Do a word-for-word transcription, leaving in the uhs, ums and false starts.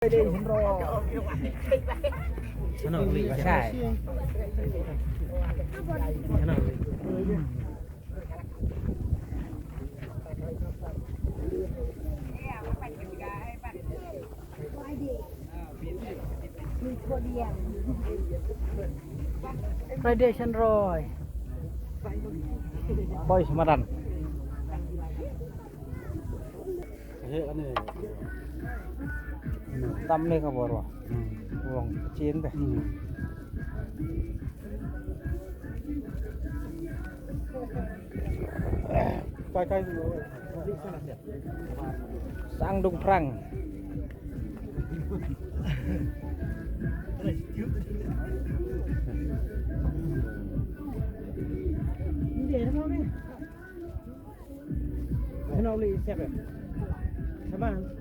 Friday Shan Roy. Boy Samadan. He, ane. Tam ne ka bor wa. Hmm. Uang kecil deh. Hmm. Kai, kai. Sang Dung Prang. Ini dia, apa ni? Kenapa boleh siap ya? Sabar.